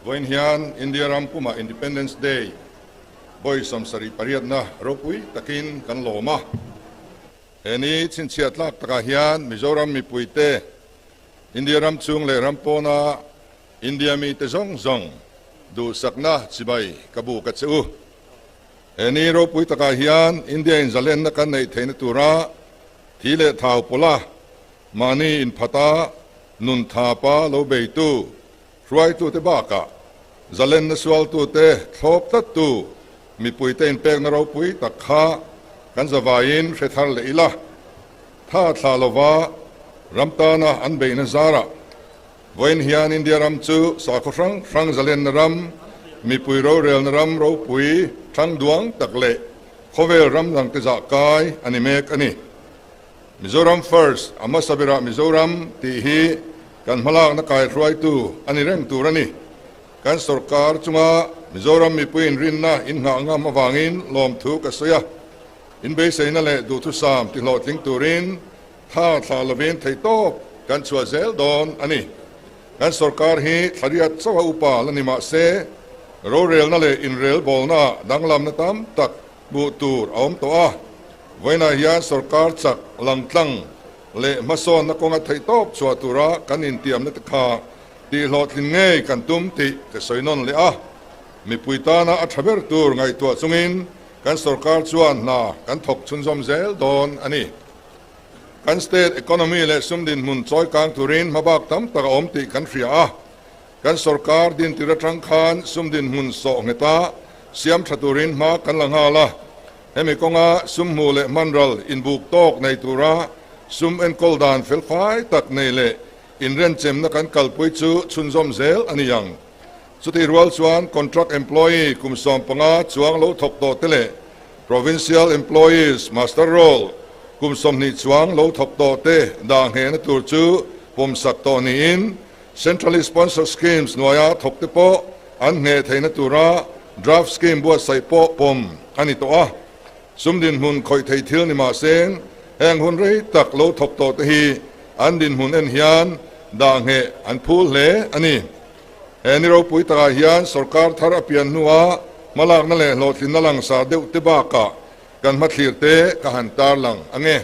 Vawiin hian India ram pumah Independence Day vawi 78na ropui takin kan lawm a. He ni chhinchhiah tlak takah hian Mizoram mipuite, India ram chung leh ram pawna India mite zawng zawng duhsakna chibai ka buk a che u. He ni ropui takah hian India in zalenna kan neih theihna tura thi leh thau pawla mahni inphata nun thapa lo beitu Hruaitute bakah zalenna sualtute thlawp tlattu mipuite inpekna ropui tak kha kan zavaiin hre thar leh ila, tha thlah lova ram tana an beihna zarah vawiin hian India ram chu sakhaw hrang hrang zalenna ram, mipui rorelna ram ropui thang duang tak leh khawvel ram dangte zah kai a ni mek a ni. Mizoram First, a hmasa berah Mizoram tih hi kan hmalakna kaihruaitu a ni reng tur a ni. Kan sorkar chunga Mizoram mipui inrinna inngah ngam avangin lawmthu ka sawi a, inbeiseina leh duhthusam tihlawhtling turin tha thlah lovin theihtawp kan chhuah zel dawn a ni. Kan sorkar hi thlariat chauha upa la ni mah se, rorelna leh inrelbawlnaah danglamna tam tak hmuh tur a awm tawh a, vawiinah hian sorkar chak langtlang leh hmasawnna kawnga theihtawp chhuah tura kan intiamna te kha tihhlawhtlin ngei kan tum tih ka sawi nawn leh a. Mipui tana a tha ber tur ngaihtuah chungin kan sorkar chuan hna kan thawk chhunzawm zel dawn a ni. Kan state economy leh sum dinhmun chawi kang turin hmabak tam tak a awm tih kan hria a. Kan sorkar dintir atang khan sum dinhmun sawh ngheta siam tha turin hma kan la nghal a. Hemi kawnga sum hmuh leh hmanral inbuk tawk nei tura sum enkawl dan felfai tak nei leh inrenchemna kan kalpui chu chhunzawm zel a ni ang. Chutih rual chuan contract employee kum 15 chuang lo thawk tawh te leh provincial employees muster roll kum 20 chuang lo thawk tawh te dah nghehna tur chu pawmsak tawh niin Centrally sponsored schemes hnuaia thawk te pawh an ngheh theihna tura draft scheme buatsaih pawh pawm a ni tawh a. Sum dinhmun khawih thei thil ni mahse heng hun rei tak lo thawk tawh te hi an dinhmun en hian dah ngheh an phul hle a ni. He ni ropui takah hian sorkar thar a pian hnua hmalakna leh hlawhtlinna langsar deuh te bakah kan hmathlir te ka han tarlang ange.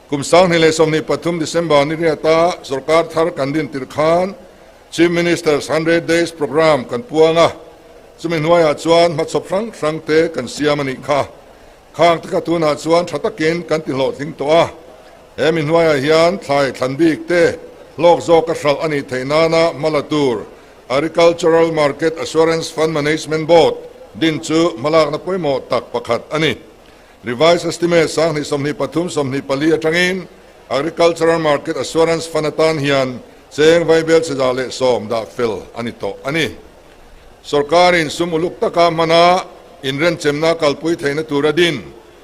Kum 2023 December ni riata sorkar thar kan din tir khan Chief Minister's 100 Days Programme kan puang a, chumi hnuaiah chuan hmachhawp hrang hrang te kan siam a nih kha. Khang te kha tunah chuan tha takin kan ti hlawhtling tawh a, he mi hnuaiah hian thlai thlan bik te hlawk zawka hralh a nih theih nana hma la tur Agricultural Market Assurance Fund Management Board din chu hmalakna pawimawh tak pakhat a ni. Revised Estimate 2023 24 atangin Agricultural Market Assurance Fund atan hian cheng vaibel 110 dah fel a ni tawh a ni. Sorkarin sum uluk taka hmana inrenchemna kalpui theihna tura din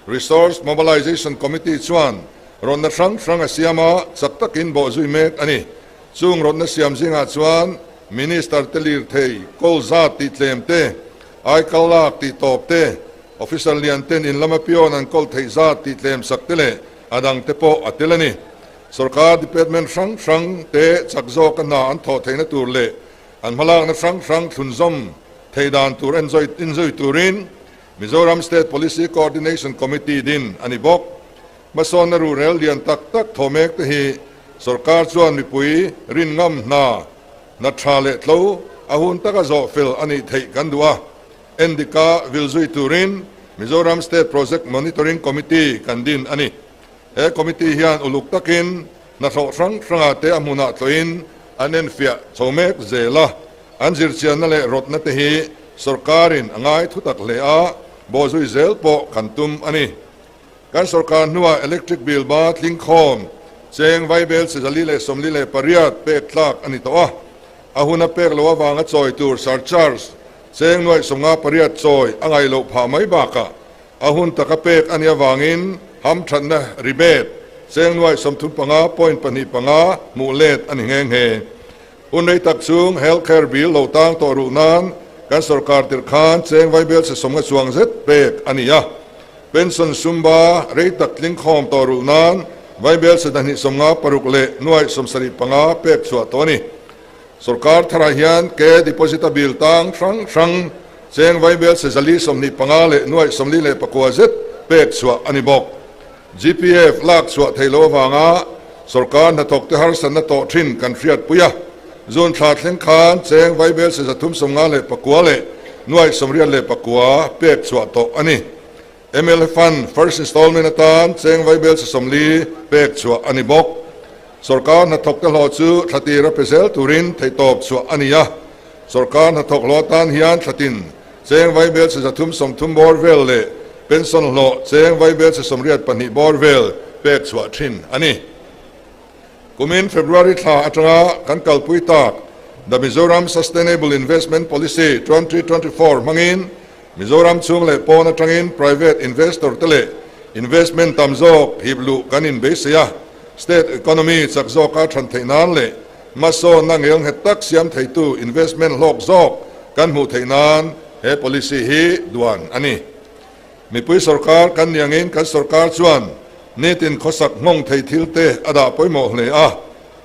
Resource Mobilisation Committee chuan rawnna hrang hrang a siam a, chak takin bawh zui mek a ni. Chung rawnna siam zingah chuan Minister te lirthei kawl zat tih tlem te, aikal lak tih tawp te, Officer lian ten in lama pion an kawl theih zat tih tlem sak te leh a dang te pawh a tel a ni. Sorkar department hrang hrang te chak zawka hna an thawh theihna tur leh an hmalakna hrang hrang thlunzawm theih dan tur enzui turin Mizoram State Policy Coordination Committee din a ni bawk. Hmasawnna rurel lian tak tak thaw mek te hi sorkar chuan mipui rin ngam hna hna tha leh tlo a hun taka zawh fel a nih theih kan duh a. Endika vil zui turin Mizoram State Project Monitoring Committee kan din a ni. He committee hian uluk takin hnathawh hrang hrangah te a hmunah tlawhin an enfiah chho mek zel a. An zirchianna leh rawtna te hi sorkarin a ngai thutak hle a, bawhzui zel pawh kan tum a ni. Kan sorkar hnuah electric bill ba tlingkhawm cheng vaibel 448 pek tlak a ni tawh a. A huna pek lo avanga chawi tur surcharge cheng 58 chawi a ngaih loh phah mai bakah a hun taka pek a nih avangin hamthatna rebate cheng 35.25 hmuh let a ni nghe nghe. Hun rei tak chung healthcare bill lo tang tawh ruh nan kan sorkar tirh khan cheng vaibel 90 chuang zet pek a ni a. Pension sumba rei tak tlingkhawm tawh ruh nan vaibel 256 leh 75 pek chhuah tawh a ni. Sorkar tharah hian ke deposit a bill tang hrang hrang cheng vaibel se 425 leh 44 zet pek chhuah a ni bawk. GPF lak chhuah theih loh avanga sorkar hnathawkte harsatna tawh thin kan hriatpui a, June thla thleng khan cheng vaibel se 359 leh 84 pek chhuah tawh a ni. Mla Fund First Installment atan cheng vaibel se 40 pek chhuah a ni bawk. Sorkar hnathawkte hlawh chu thla tir a pe zel turin theihtawp chhuah a ni a. Sorkar hnathawk hlawh atan hian thla tin cheng vaibel se 330 bawr vel leh pension hlawh cheng vaibel se 82 bawr vel pek chhuah thin a ni. Kumin February thla atanga kan kalpui tak The Mizoram Sustainable Investment Policy 2024 hmangin Mizoram chhung leh pawn atangin private investor te leh investment tam zawk hip luh kan inbeisei a, state economy chak zawka than theih nan leh hmasawnna ngel nghet tak siam theitu investment hlawk zawk kan hmuh theih nan he policy hi duan a ni. Mipui sorkar kan ni angin kan sorkar chuan nitin khawsak nghawng thei thil te a dah pawimawh hle a,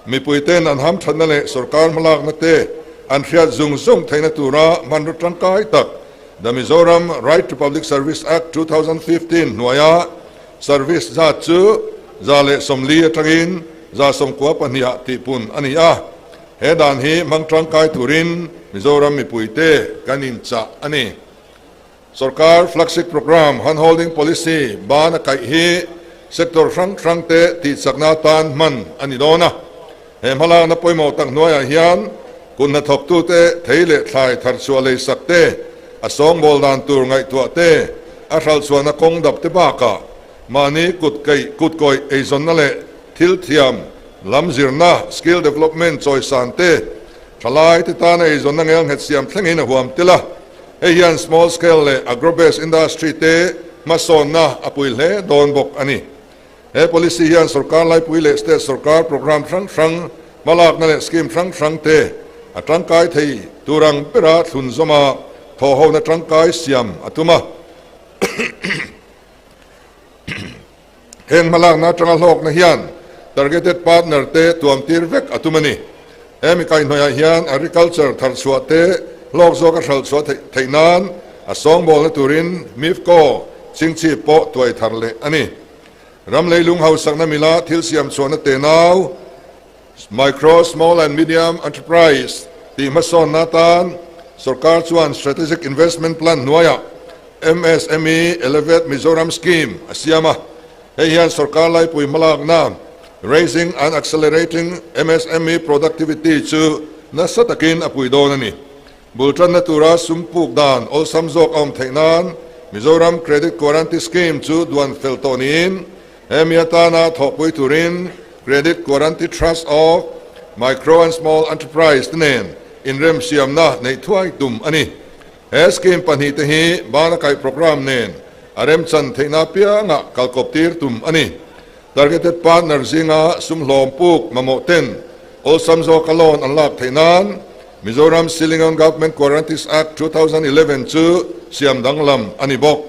mipuiten an hamthatna leh sorkar hmalakna te an hriat zung zung theihna tura hmanraw tangkai tak The Mizoram Right to Public Service Act 2015 hnuaia service zat chu 140 atangin 92 ah tihpun a ni a. He dan hi hmang tangkai turin Mizoram mipuite kan inchah a ni. Sorkar flagship programme handholding policy ban a kaih hi sector hrang hrang te tihchakna atan hman a ni dawn a. He hmalakna pawimawh tak hnuaiah hian kut hnathawktute thei leh thlai thar chhuah lei sak te, a sawngbawl dan tur ngaihtuah te, a hralhchhuahna kawng dap te bakah mahni kut keih kut kawih eizawnna leh thil thiam lam zirna, skill development, chawisan te, thalai te tana eizawnna ngelnghet siam thlengin a huam tel a. Hei hian small scale leh agro-based industry te hmasawnna a pui hle dawn bawk a ni. He policy hian sorkar laipui leh state sorkar programme hrang hrang, hmalakna leh scheme hrang hrang te a tangkai thei tur ang bera thlun zawma thawhhona tangkai siam a tum a. Heng hmalakna atanga hlawkna hian targeted partner te tuamtir vek a tum a ni. He mi kaihhnawihah hian agriculture tharchhuah te hlawk zawka hralhchhuah theih nan a sawngbawlna turin MIFCO chingchip pawh tuai thar leh a ni. Ram leilung hausakna mila thil siam chhuahna tenau, Micro, Small and Medium Enterprise, tih hmasawnna atan sorkar chuan Strategic Investment Plan hnuaiah MSME Elevate Mizoram Scheme a siam a. Hei hian sorkar laipui hmalakna Raising and Accelerating MSME Productivity chu nasa takin a pui dawn a ni. Bul tanna tura sum puk dan awlsam zawk a awm theih nan Mizoram Credit Guarantee Scheme chu duan fel tawh niin hemi atana thawhpui turin Credit Guarantee Trust of Micro and Small Enterprise te nen inremsiamna neih thuai tum a ni. He scheme pahnih te hi bana kaih programme nen a remchan theihna apiangah kalkawp tir tum a ni. Targeted partner zinga sum hlawm puk mamawh ten awlsam zawka loan an lak theih nan Mizoram Ceiling on Government Guarantees Act 2011 chu siam danglam a ni bawk.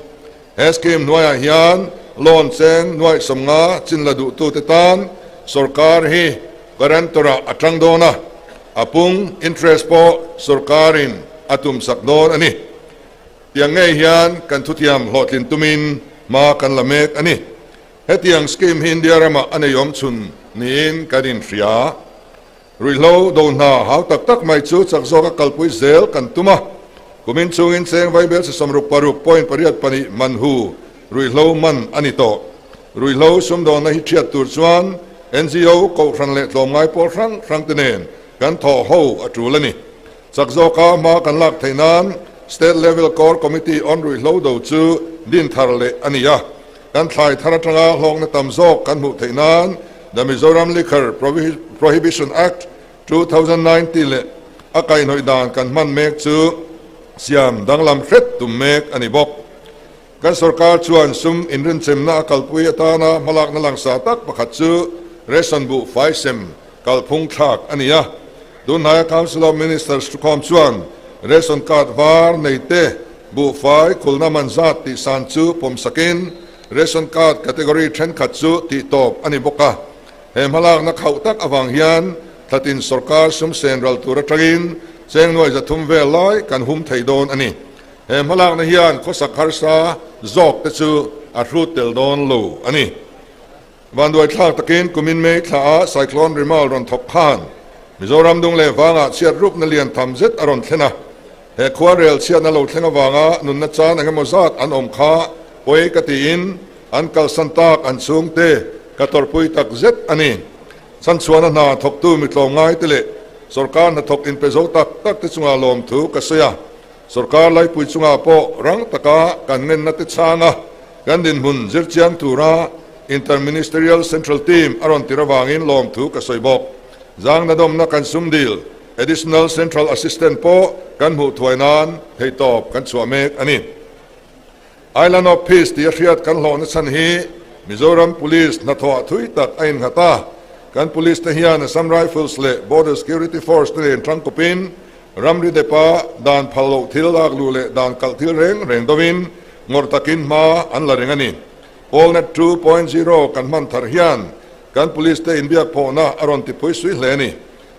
He scheme hnuaiah hian loan cheng 50,000 chin la duhtute tan sorkar hi guarantor-ah a tang dawn a, a pung interest pawh sorkarin a tumsak dawn a ni. Tiang ngei hian kan thuthiam hlawhtlin tumin hma kan la mek a ni. Hetiang scheme hi India ramah a nei awm chhun niin kan inhria. Ruihhlo do hna hau tak tak mai chu chak zawka kalpui zel kan tum a. Kumin chungin cheng vaibel si 68.82 man hu ruihhlo man a ni tawh. Ruihhlo sumdawnna hi thiat tur chuan NGO kohhran leh tlawmngai pawl hrang hrang te nen kan thawh ho a tul a ni. Chak zawka hma kan lak theih nan State Level Core Committee on Ruihhlo do chu din thar leh a ni a. Kan thlai thar atanga hlawkna tam zawk kan hmuh theih nan The Mizoram Liquor Prohibition Act 2019 leh a kaihhnawih dan kan hman mek chu siam danglam hret tum mek a ni bawk. Kan sorkar chuan sum inrinchemna a kalpui atana hmalakna langsa tak pakhat chu ration buh fai sem kalphung thlak a ni a. Tunhnaia Council of Ministers thukhawm chuan ration card var nei te buhfai khulna man zat tih san chu pawmsakin ration card category thenkhat chu tih tawp a ni bawk a. He hmalakna khauh tak avang hian thlatin sorkar sum sen ral tur atangin cheng nuai 300 vel lai kan hum thei dawn a ni. He hmalakna hian khawsak harsa zawk te chu a hrut tel dawn lo a ni. Vanduai thlak takin kumin May thla ah Cyclone Remal rawn thawk khan Mizoram dung leh vangah chhiat rupna lian tham zet a rawn thlen a. He khua rel chhiatna lo thleng avanga nunna chan eng emaw zat an awm kha pawi ka tiin an kalsan tak an chhungte ka tawrhpui tak zet a ni. Chhanchhuahna hna thawktu mi tlawmngai te leh sorkar hnathawk inpe zo tak tak te chungah lawmthu ka sawi a. Sorkar laipui chungah pawh rang taka kan ngenna te chhanga kan dinhmun zirchiang tura Inter-Ministerial Central Team a rawn tir avangin lawmthu ka sawi bawk. Zangna dawmna kan sum dil Additional Central Assistant pawh kan hmuh thuai nan theihtawp kan chhuah mek a ni. Island of Peace tih a hriat kan hlawhna chhan hi Mizoram Police hnathawh thui tak a innghat a. Kan Police te hian Assam Rifles leh Border Security Force te nen tangkawpin ramri depa dan phal loh thil lak luh leh dan kalh thil reng reng dovin ngawrh takin hma an la reng a ni. Polnet 2.0 kan hman thar hian kan Police te inbiak phawhna a rawn tipui sui hle a ni.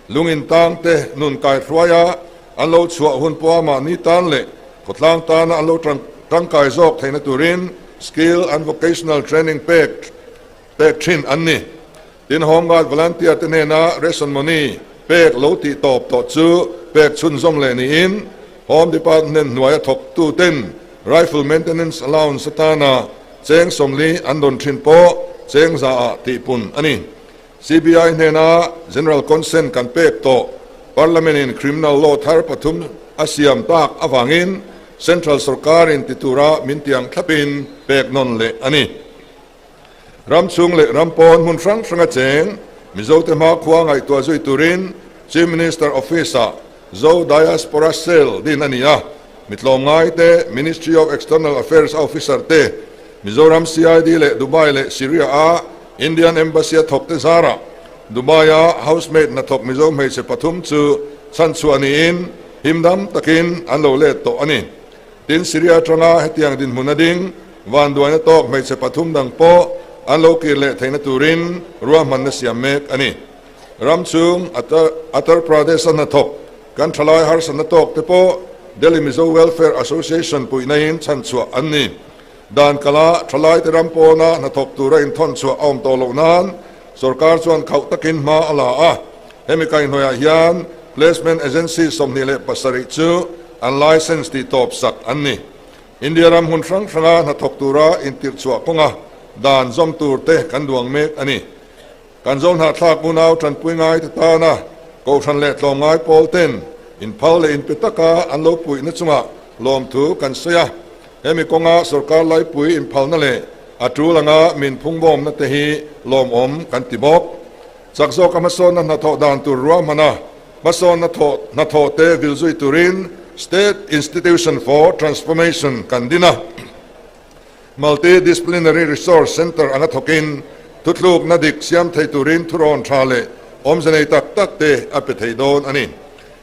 Lung intang te nun kai hruaia an lo chhuah hun pawha mahni tan leh khawtlang tana an lo tangkai zawk theihna turin skill and vocational training pek pek thin an ni. Tin, Home Guard volunteer te hnena ration money pek lo tih tawp tawh chu pek chhunzawm leh niin Home Department hnuaia thawktu ten rifle maintenance allowance atana cheng 40 an dawn thin pawh cheng zaah tihpun a ni. CBI hnena General Consent kan pek tawh Parliament in Criminal Law thar pathum a siam tak avangin Central sorkarin ti tura min tiang thlapin pek nawn leh a ni. Ram chhung leh ram pawn hmun hrang hranga cheng Mizote hmakhua ngaihtuah zui turin Chief Minister Office-ah Zo Diaspora Cell din a ni a, mitlawmngai te, Ministry of External Affairs a officer te, Mizoram CID leh Dubai leh Syria a Indian Embassy a thawk te zarah Dubai a housemaid hnathawk Mizo hmeichhe pathum chu chhanchhuah niin himdam takin an lo let tawh a ni. Tin, Syria atanga hetiang dinhmun a ding vanduaina tawk hmeichhe pathum dang pawh an lo kir leh theihna turin ruahmanna siam mek a ni. Ram chung Uttar Pradesh a hnathawk kan thalai harsatna tawk te pawh Delhi Mizo Welfare Association puihnain chhanchhuah an ni. Dan kala thalai te ram pawna hnathawk tura inthawn chhuah a awm tawh loh nan sorkar chuan khauh takin hma a la a. Hemi kaihhnawihah hian Placement Agency 27 chu an license tih tawp sak an ni. India ram hmun hrang hranga hnathawk tura intirhchhuah kawnga dan zawm tur te kan duang mek a ni. Kan zo hnahthlak unau tanpui ngai te tana Kohhran leh tlawmngai pawl ten inphal leh inpe taka an lo puihna chungah lawmthu kan sawi a. Hemi kawnga sorkar laipui inphalna leh a tul anga min phungbawmna te hi lawmawm kan ti bawk. Chak zawka hmasawnna hnathawh dan tur ruahmana hmasawnna hnathawh te vil zui turin State Institution for Transformation kan din a. Multi-disciplinary Resource Centre anga thawkin thuthlukna dik siam thei turin thurawn tha leh awmze nei tak tak te a pe thei dawn a ni.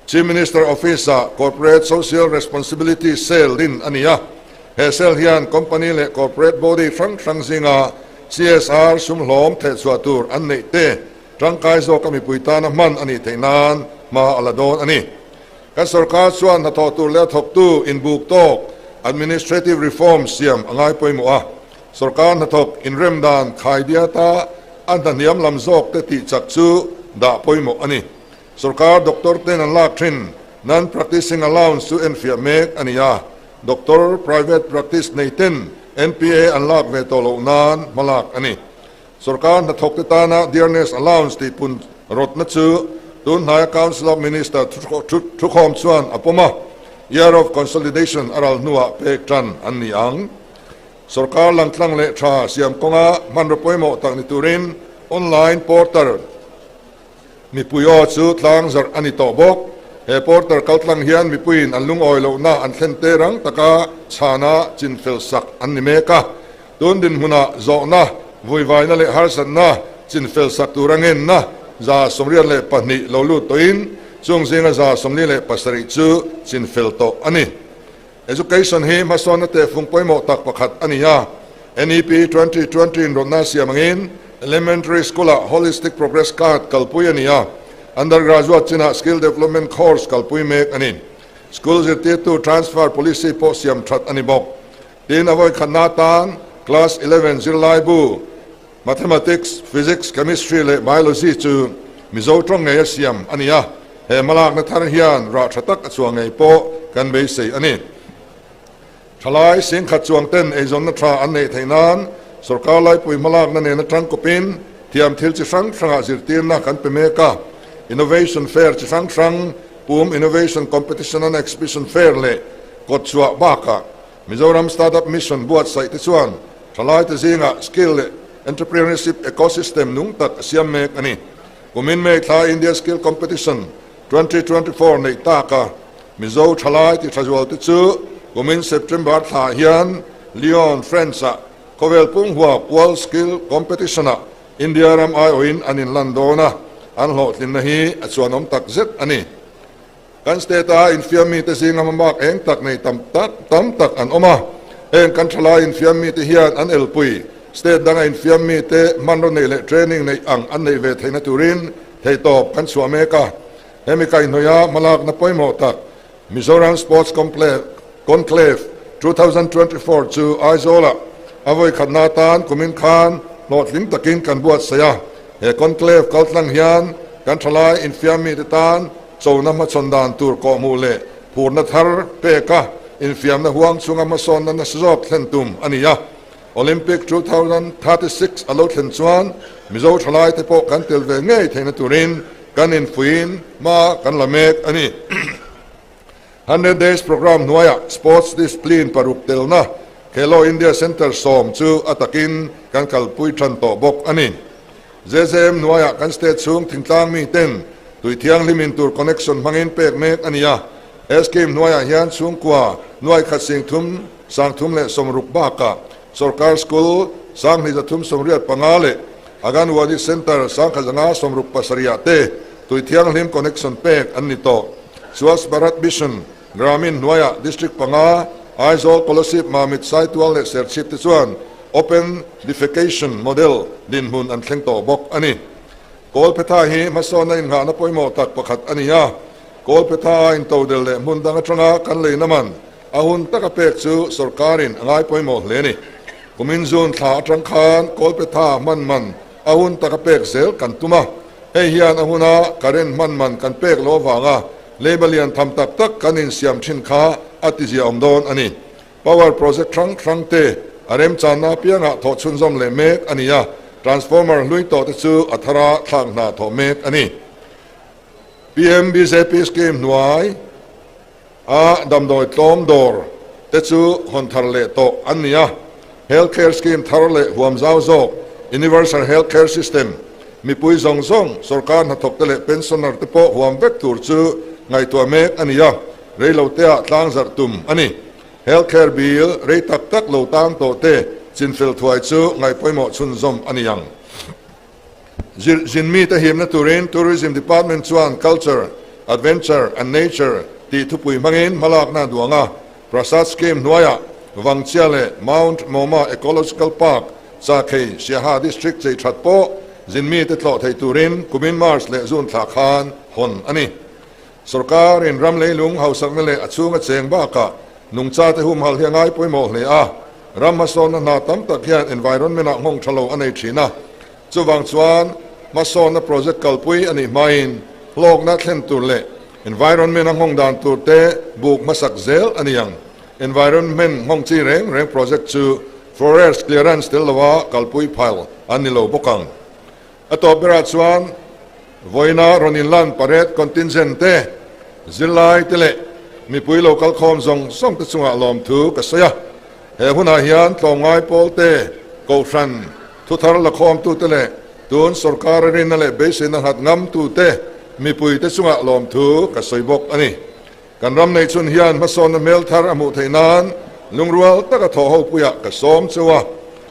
Chief Minister Office-ah Corporate Social Responsibility Cell din a ni a, he cell hian company leh corporate body hrang hrang zinga CSR sum hlawm thehchhuah tur an neih te tangkai zawka mipui tana hman a nih theih nan hma a la dawn a ni. Kan sorkar chuan hnathawh tur leh a thawktu inbuk tawk administrative reform siam a ngai pawimawh a, sorkar hnathawk inrem dan khaidiata a hnahniam lam zawk te tih chak chu dah pawimawh a ni. Sorkar doctor ten an lak thin non-practicing allowance chu enfiah mek a ni a, doctor private practice nei ten NPA an lak ve tawh loh nan hmalak a ni. Sorkar hnathawk te tana dearness allowance tih pun rawtna chu tun hnaia Council of Minister thukhawm chuan a pawm a, Year of Consolidation a ral hnuah pek tan an ni ang. Sorkar langtlang leh tha siam kawnga hmanraw pawimawh tak ni turin online portal mipui aw chu tlang zarh a ni tawh bawk. He portal kaltlang hian mipuiin an lungawi lohna an thlen te rang taka chhana chinfel sak an ni mek a. Tun dinhmunah zawhna, vuivaina leh harsatna chinfel sak tura ngenna 82 lo lut tawhin chung zinga 47 chu chinfel tawh a ni. Education hi hmasawnna tehfung pawimawh tak pakhat a ni a, NEP 2020 inrawtna siam angin Elementary School-ah Holistic Progress Card kalpui a ni a. Undergraduate chinah Skill Development Course kalpui mek a ni. School zirtirtu transfer policy pawh siam that a ni bawk. Tin, a vawikhatna atan Class 11 zirlaibu Mathematics, Physics, Chemistry leh Biology chu Mizo tawng ngei a siam a ni a, he hmalakna thar hian rah tha tak a chhuah ngei pawh kan beisei a ni. Thalai singkhat chuang ten eizawnna tha an neih theih nan sorkar laipui hmalakna nena tangkawpin thiam thil chi hrang hrangah zirtirna kan pe mek a, Innovation Fair chi hrang hrang, Pum Innovation Competition and Exhibition Fair leh kawtchhuah bakah Mizoram Startup Mission buatsaih te chuan thalaite zingah skill leh entrepreneurship ecosystem nung tak a siam mek a ni. Kumin May thla India Skill Competition 2024 neih taka Mizo thalai ti tha zualte chu kumin September thla hian Lyon, France-ah khawvel pumhua World Skill Competition-ah India ram aiawhin an inlan dawn a, an hlawhtlinna hi a chuanawm tak zet a ni. Kan state-a infiam mite zinga hmabak eng tak nei tam tak tam tak an awm a, heng kan thalai infiam mite hian an elpui state danga infiam mite hmanraw neih leh training neih ang an neih ve theihna turin theihtawp kan chhuah mek a. Hemi kaihhnawih-a hmalakna pawimawh tak Mizoram Sports Conclave 2024 chu Aizawl-ah a vawikhatna atan kumin khan hlawhtling takin kan buatsaih a. He conclave kaltlang hian kan thalai infiam mite tan chona hmachhawn dan tur kawhhmuh leh phurna thar peka infiamna huang chunga hmasawnna nasa zawk thlen tum a ni a. Olympic 2036 a lo thlen chuan Mizo thalaite pawh kan tel ve ngei theihna turin kan infuiin hma kan la mek a ni. Hundred Days Programme hnuaiah Sports Discipline paruk telna Khelo India Centre sawm chu a takin kan kalpui tan tawh bawk a ni. JJM hnuaiah kan state chhung thingtlang miten tui thianghlim in tur connection hmangin pek mek a ni a. He scheme hnuaiah hian chhungkua nuai khat sing thum sang thum leh sawmruk bakah sorkar school sanghnih zathum sawmriat panga leh Anganwadi Centre sangkhat zanga sawmruk pasarihah te tui thianghlim connection pek an ni tawh. Swachh Bharat Mission Gramin hnuaiah District panga, Aizawl, Kolasib, Mamit, Saitual leh Serchhip te chuan Open Defecation Model dinhmun an thleng tawh bawk a ni. Kawlphetha hi hmasawnna innghahna pawimawh tak pakhat a ni a, Kawlphetha a intodel leh hmun dang atanga kan leina man a hun taka pek chu sorkarin a ngai pawimawh hle a ni. Kumin June thla atang khan Kawlphetha hman man a hun taka pek zel kan tum a, hei hian a huna current hman man kan pek loh avanga Leiba lian tham tak tak kan insiam thin kha a tizia awm dawn a ni. Power project hrang hrang te a remchanna apiangah thawh chhunzawm leh mek a ni a, transformer hlui tawh te chu a thara thlak hna thawh mek a ni. PM bjp scheme hnuai a damdawi tlawm dawr te chu hawn thar leh tawh an ni a, Health Care Scheme thar leh huam zau zawk, Universal Health Care System, mipui zawng zawng, sorkar hnathawkte leh pensioner te pawh huam vek tur chu ngaihtuah mek a ni a, reiloteah tlang zarh tum a ni. Health Care Bill rei tak tak lo tang tawh te chinfel thuai chu ngaihpawimawh chhunzawm a ni ang. Zin mite himna turin Tourism Department chuan Culture, Adventure and Nature tih thupui hmangin hmalakna a duang a. Prasad Scheme hnuaiah Vangchia leh Mount Moma Ecological Park, Chakhei, Siaha District chei that pawh zin mite tlawh thei turin kumin March leh June thla khan hawn a ni. Sorkarin ram leilung hausakna leh a chhunga cheng bakah nungchate humhalh hi a ngai pawimawh hle a, ram hmasawnna hna tam tak hian environment-ah nghawng tha lo a nei thin a. Chuvang chuan hmasawnna project kalpui a nih hmain hlawkna thlen tur leh environment-a nghawng dan tur te buk hmasak zel a ni ang. Environment nghawng chi reng reng project chu forest clearance tel loa kalpui phal an ni lo bawk ang. A tawp berah chuan vawiina rawn inlan parade contingent te, zirlai te leh mipui lo kalkhawm zawng zawng te chungah lawmthu ka sawi a. He hunah hian tlawmngai pawl te, kohhran, thuthar lakhawmtute leh tun sorkar rinna leh beiseina nghat ngamtute mipuite chungah lawmthu ka sawi bawk a ni. Kan ram neihchhun hian hmasawnna hmel thar a hmuh theih nan lungrual taka thawh ho puiah ka sawm cheu a.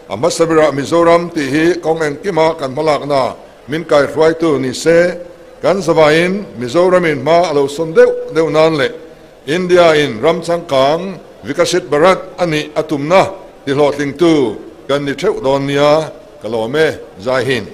A hmasa berah Mizoram tih hi kawng engkima kan hmalakna min kaihruaitu ni se, kan zavaiin Mizoramin hma a lo sawn deuh deuh nan leh India in ram changkang Vikashit Bharat a nih a tumna tihlawhtlingtu kan ni theuh dawn nia ka lawm e. Jai Hind.